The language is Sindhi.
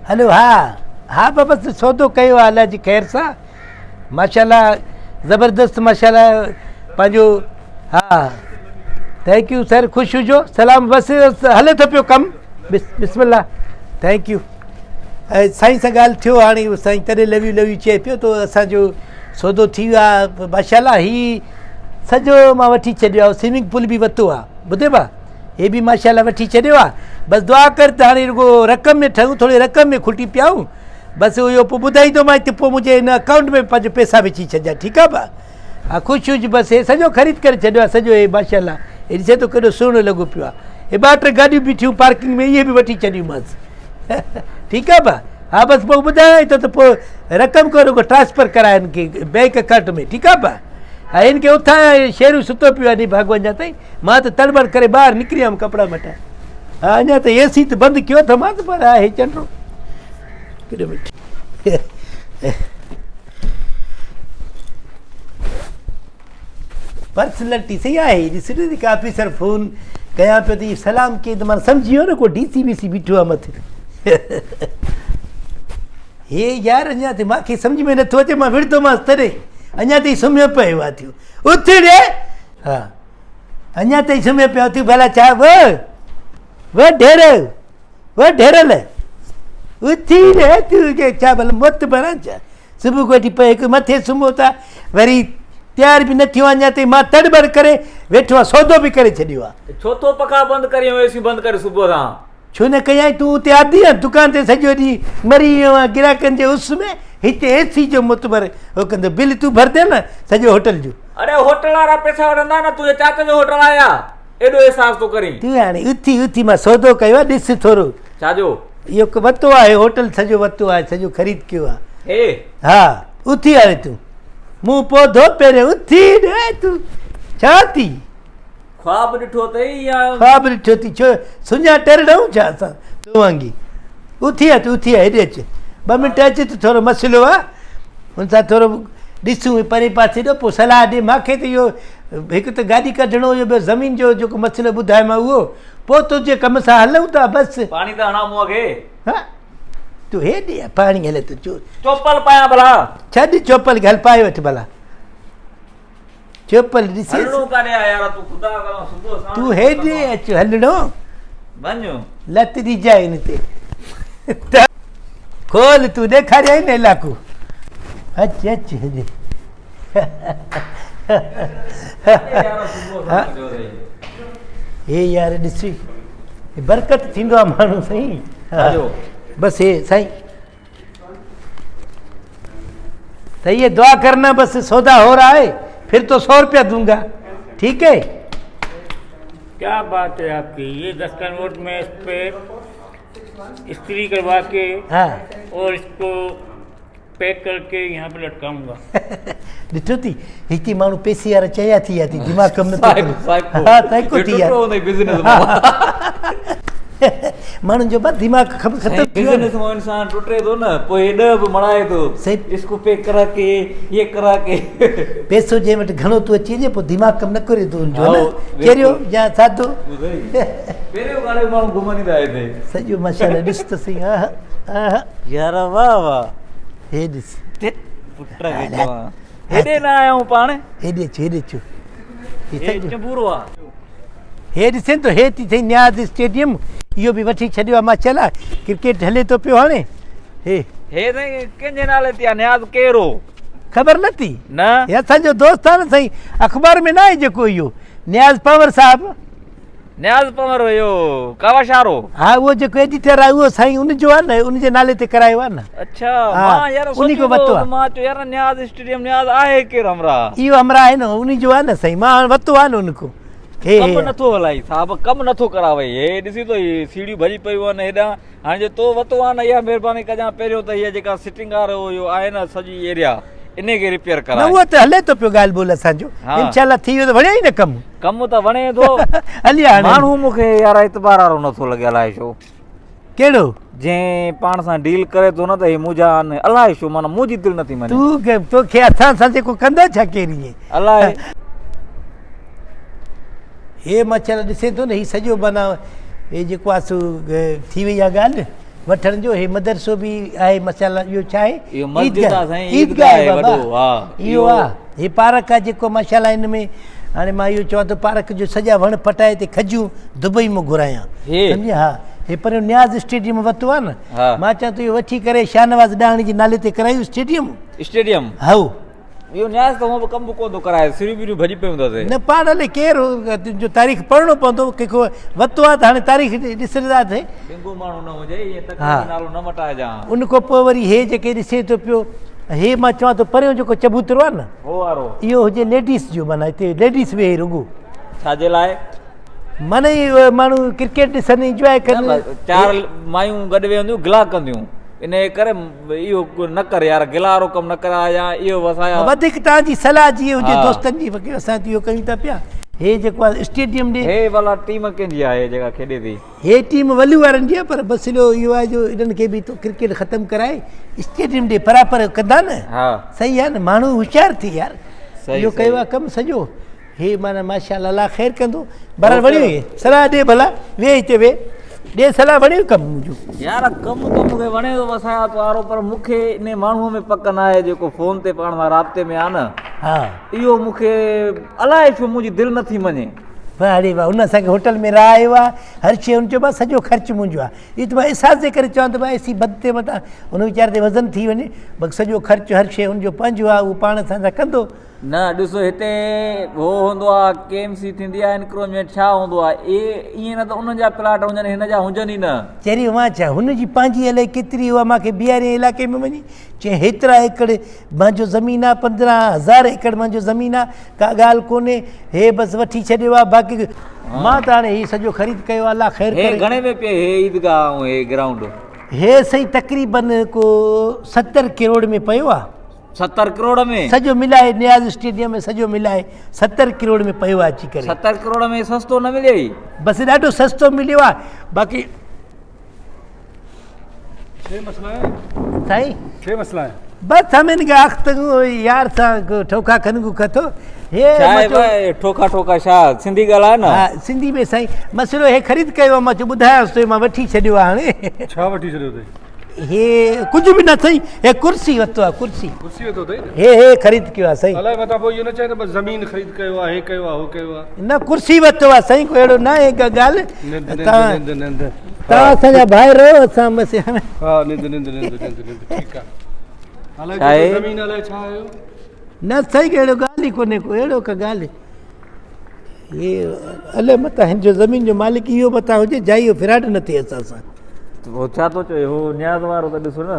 هلو ها ها بابا سودو ڪيو آ الله جي خير سان ماشاءالله زبردست ماشاءالله پنهنجو ها thank you سر خوش هجو سلام بس هلي ٿو پيو ڪم بسم الله thank you ۽ سائين سان ڳالهه ٿيو هاڻي سائين تڏهن لو يو لو يو چئي پيو ته اسانجو سودو ٿي ويو آ ماشاءالله هي سڄو مان وٺي ڇڏيو آ سوئمنگ پول به ورتو آ ٻڌي با هي به ماشاءالله وٺي ڇڏيو آ بس دعا ڪر ته هاڻي رڳو رقم ۾ ٺهون ٿوري رقم ۾ کٽي پيا آهيون بس اهو پوء ٻڌائيندومانء ته پوء منهنجي هن اڪائونٽ ۾ پنهنجو پئسا وجهي ڇڏجان ٺيڪ آ ڀا ها خوش هج بس هي سڄو خريد ڪري ڇڏيو آ سڄو هي ماشاءالله هي ڏسين ٿو ڪيڏو سهڻو لڳو پيو آ هي ٻه ٽي گاڏيون بيٺيون پارڪنگ ۾ اهي به وٺي ڇڏيونمانس ٺيڪ آ ڀا ها بس پوء ٻڌايان ٿو ته پوء رقم کان رڳو ٽرانسفر ڪرائي هن کي بينڪ اڪائونٽ ۾ ٺيڪ آ ڀا ها هن کي اٿايان شيرو ستو پيو آ ني ڀاڳو اڃا تائين مان ته تڙبڙ ڪري ٻاهر نڪري آيم ڪپڙا مٽائي ها اڃا ته اي سي ته بند ڪيو اٿم پر آهي چنڊو ڪيڏو مٺ پرسنلٽي صحيح آهي ڏس نه ڪا آفيسر فون ڪيان پيو ته سلام ڪئي ته مان سمجهي ويو نه ڪو ڊي سي بي سي بيٺو آهي مٿي هي يار اڃا ته مانکي سمجهه ۾ نٿو اچي مان وڙهندومانس تڏهن اڃا تائين سمهيو پيو آهي ٿيو اٿ ڙي ها اڃا تائين سمهيو پيو اٿي ڀلا ڇا و و ڍير و ڍيرل اٿي ري تون کي ڇا ڀلا موت بران ڇا صبح کان وٺي پئي هڪ مٿي سمهو ٿا وري تيار به نه ٿيو اڃا تائين مان تڙبڙ ڪري ويٺو آهيان سودو به ڪري ڇڏيو آهي. ڇو ٿو پکا بند ڪرين اي سي بند ڪري صبح سان. ڇو نه ڪيائين تون اتي عادي آهين دڪان تي سڄو ڏينهن مري ويو آهين گراهڪن جي اس ۾ هتي اي سي جو متبر هو ڪندو بل تون ڀرندين نه سڄو هوٽل جو. اڙي هوٽل وارا پئسا وٺندا نه تنهنجي چاچي جو هوٽل آهي يا ايڏو احساس ٿو ڪرين. تون هاڻي اٿي اٿي مان سودو ڪيو آهي ڏس ٿورو. ڇا جو؟ اهو وتو آهي هوٽل سڄو وتو آهي سڄو خريد ڪيو آهي. هي. ها اٿي هاڻي تون مون پوڌو پهريون اٿي ڏي تون ڇا ٿي. خواب ڏٺو اٿئي يا. خواب ڏٺو اٿئي ڇو سڃا ٽرڙئون ڇا اسان تو وانگي اٿي آ تون اٿي آ هيڏي اچ ٻه منٽ اچ ته ٿورو مسئلو آ هن سان ٿورو ڏسون پري پاسي ڏو پوء صلاح ڏي مانکي ته اهو هڪ ته گاڏي ڪڍڻو هيو ٻيو زمين جو جيڪو مسئلو ٻڌايومانء اهو پوء تنهنجي ڪم سان هلون ٿا بس. پاڻي ته هڻان منهن کي. ها تون هيڏي آ پاڻي هلي ٿو چو. چوپل پايان ڀلا. ڇڏ چوپل کي هل پائي وٺ ڀلا. چوپل ڏسيس. هلڻو ڪاڏي آ يار تون خدا ڪران صبح ساڻ. تون هيڏي اچ هلڻو. وڃ. لت ڏجانء هن تي. کول تون ڏيکاريائين نه علائقو. اچ اچ هيڏي. هي يار ڏس برڪت ٿيندو آ ماڻهو سائين بس هي سائين صحيح ہے دعا کرنا بس سودا ہو رہا ہے پھر تو سو روپیہ دوں گا ٹھیک ہے کیا بات ہے آپ کی یہ دس کا نوٹ میں اس پہ استری کروا کے ہاں اور اس کو پيڪ ڪر ڪي يهان پي لٽڪائون گا. ڏٺو ٿي هتي ماڻهو پئسي وارا چيا ٿي ويا ٿي دماغ ڪم نٿو ڪري ها سائيڪو ٿي ويا ماڻهن جو بس دماغ ختم ٿي ويو بزنس مان انسان ٽٽي ٿو نه پوء هي ڏهه به مڙائي ٿو اس ڪو پيڪ ڪرا ڪي يي ڪرا ڪي پئسو جنهن وٽ گهڻو ٿو اچي وڃي پوء دماغ ڪم نه ڪري ٿو ان جو نه چريو يا سادو پهريون ڳالهه ماڻهو گهمن ايندا هتي سڄو ماشاءالله ڏس ته سهي ها يار واه واه هي ڏس پٽ کي چوان هيڏي نه آيا آهيون پاڻ هيڏي اچ هيڏي اچ هي چنبورو آ هي ڏسين ٿو هي ٿي ٿئي نياز اسٽيڊيم اهو به وٺي ڇڏيو آ ماشاءالله ڪرڪيٽ هلي ٿو پيو هاڻي هي هي سائين ڪنهن جي نالي تي آ نياز ڪير هو خبر نه ٿي نه هي اسان جو دوست آ نه سائين اخبار ۾ نه آهي جيڪو اهو نياز پنور صاحب نياز پنور اهو ڪاوش وارو. ها اهو جيڪو ايڊيٽر آهي اهو سائين ان جو آهي نه ان جي نالي تي ڪرايو آهي نه. اڇا مان يار سوچيو ته مان چيو يار نياز اسٽيڊيم نياز آهي ڪير همراهه. اهو همراهه آهي نه ان جو آهي نه سائين مان ورتو آهي نه ان کان. ڪم نٿو هلائي صاحب ڪم نٿو ڪراوي هي ڏسي ٿو هي سيڙهيون ڀڄي پيون آهن هيڏانهن هاڻي جي تو وتو آهي نه اها مهرباني ڪجان پهريون ته هي جيڪا سٽنگ وارو اهو آهي نه سڄي ايريا انهي کي رپيئر ڪرائي. نه اهو ته هلي ٿو پيو ڳالهه ٻولهه اسان جو انشاء الله ٿي ويو ته وڻيو ئي نه ڪم. ڪم ته وڻي ٿو. هلي هاڻي. ماڻهو مون کي يار اعتبار وارو نٿو لڳي الائي ڇو. ڪهڙو؟ جنهن پاڻ سان ڊيل ڪري ٿو نه ته هي منهنجا آهن الائي ڇو معنيٰ منهنجي دل نٿي مڃي. تون توکي اسان سان جيڪو ڪندو ڇا ڪير ائين. الائي. هي مڇر ڏسين ٿو نه هي سڄو معنيٰ هي جيڪو آ سو ٿي وئي آ ڳالهه. وٺڻ جو. هي مدرسو به آهي ماشاءالله. اهو ڇا آهي؟ اهو مسجد آهي سائين، عيدگاهه آهي وڏو. ها اهو آهي. هي پارڪ آهي جيڪو ماشاءالله. هن ۾ هاڻي مان اهو چوان ٿو پارڪ جو سڄا وڻ پٽائي تي کجيون دبئي مان گهرايان، سمجهي؟ ها هي پر نياز اسٽيڊيم وتو آهي نه، مان چوان ٿو اهو وٺي ڪري شاهنواز ڏاهاڻي جي نالي تي ڪرايون اسٽيڊيم. اسٽيڊيم هائو. اهو نياز ته هونء به ڪم به ڪونه ٿو ڪرائي، سريون ٻريون ڀڄي پيون اٿس. نه پاڻ الائي ڪير جو تاريخ پڙهڻو پوندو، ڪنهن کان وتو آهي ته هاڻي تاريخ ڏسنداسين. ڏنگو ماڻهو نه هجي ائين تڪڙ ۾ نالو نه مٽائجان. ان کان پوء وري هي جيڪي ڏسين ٿو پيو، هي مان چوان ٿو پريون جيڪو چبوترو آهي نه، هو وارو اهو هجي ليڊيز جو، معنيٰ هتي ليڊيز ويهي رڳو. ڇا جي لاء؟ معنيٰ اهي ماڻهو ڪرڪيٽ ڏسن، انجواء ڪن. چار مايون گڏ ويهنديون گلا ڪنديون، انهيء ڪري اهو نه ڪر يار، گلا وارو ڪم نه ڪراء يا اهو وسايا. وڌيڪ توهان جي صلاح جيئن هجي دوستن جي، باقي اسان ته اهو ڪيون ٿا پيا. هي جيڪو آهي اسٽيڊيم ڏي. هي ڀلا ٽيم ڪنهن جي آهي جيڪا کيڏي ٿي؟ هي ٽيم ولو وارن جي آهي، پر مسئلو اهو آهي جو انهن کي به ڪرڪيٽ ختم ڪرائي اسٽيڊيم ڏي پراپر ڪندا نه. صحيح آهي نه، ماڻهو هوشيار ٿي يار، اهو ڪيو آهي ڪم سڄو. هي معنيٰ ماشاء الله، الله خير ڪندو. بهرحال وڻيو هي صلاح ڏي، ڀلا ويهه هتي ويهه، ڏي صلاح، وڻيو ڪم منهنجو؟ يار ڪم ته مون کي وڻي ٿو وسايا تو وارو، پر مون کي انهي ماڻهوء ۾ پڪ نه آهي جيڪو فون تي پاڻ سان رابطي ۾ آ نه. اهو مون کي الائي ڇو منهنجي دل نٿي مڃي. واهه ڙي واهه، هن اسان کي هوٽل ۾ رهايو آ، هر شيء هن چيو ڀاء سڄو خرچ منهنجو آ. اهو ته مان احساس جي ڪري چوان ٿو ڀاء ايسي بد تي متان هن ويچاري تي وزن ٿي وڃي، باقي سڄو خرچ هر شيء هن جو پنهنجو آ، اهو پاڻ اسان سان ڪندو. نه ڏس هتي هو هوندو آ ڪي ايم سي ٿيندي آ انڪروچمينٽ ڇا هوندو آ اي ائين نه ته انهن جا پلاٽ هجن هن جا هجن ئي نه. چري هئان ڇا هن جي پنهنجي الائي ڪيتري اها مان کي بيهاريائين علائقي ۾ وڃي چيائين هيترا ايڪڙ مانجو زمين آ 15,000 ايڪڙ مانجو زمين آ ڪا ڳالهه ڪونهي هي بس وٺي ڇڏيو آ باقي مان ته هاڻي هي سڄو خريد ڪيو آ الله خير ڪري. هي گهڻي ۾ پئي هي عيدگاهه ۽ هي گرائونڊ؟ هي سائين تقريبن ڪو 70 ڪروڙ ۾ پيو آ. 70 ڪروڙ ۾؟ سڄو ملائي نياز اسٽيڊيم ۾ سڄو ملائي 70 ڪروڙ ۾ پيو آ اچي ڪري. 70 ڪروڙ ۾ سستو نه مليئي؟ بس ڏاڍو سستو مليو آ باقي. ڇي مسئلا آهن سائين؟ ڇي مسئلا آهن؟ بس همين کي اخت يار سان ٺوکا کنگو کٿو هي ڇا آهي ڀاء ٺوکا ٺوکا ڇا سنڌي ڳالهاء نه. ها سنڌي ۾ سائين مسئلو هي خريد ڪيو آ مان چيو ٻڌايانس ٿو مان وٺي ڇڏيو آ هاڻي. ڇا وٺي ڇڏيو اٿئي؟ هي ڪجهه به نه سائين هي ڪرسي ورتو آ ڪرسي. ڪرسي ورتو اٿئي نه. هي هي خريد ڪيو آ سائين. الائي متان پوء اهو نه چئين ته بس زمين خريد ڪيو آ هي ڪيو آ هو ڪيو آ. نه ڪرسي ورتو آ سائين ڪو اهڙو نه آهي ڪا ڳالهه. نند نند نند نند. توهان اسان جا ڀائر آهيو اسان بس. ها نند نند نند نند نند ٺيڪ آ. الائي زمين الائي ڇا آهيو. نه سائين اهڙو ڳالهه ئي ڪونهي ڪو اهڙو ڪا ڳالهه. هي الائي متان هن جو زمين جو مالڪ اهو متان هجي جائي اهو فراڊ نه ٿئي اسان سان. هو ڇا ٿو چوي هو نياز وارو ته ڏس نه.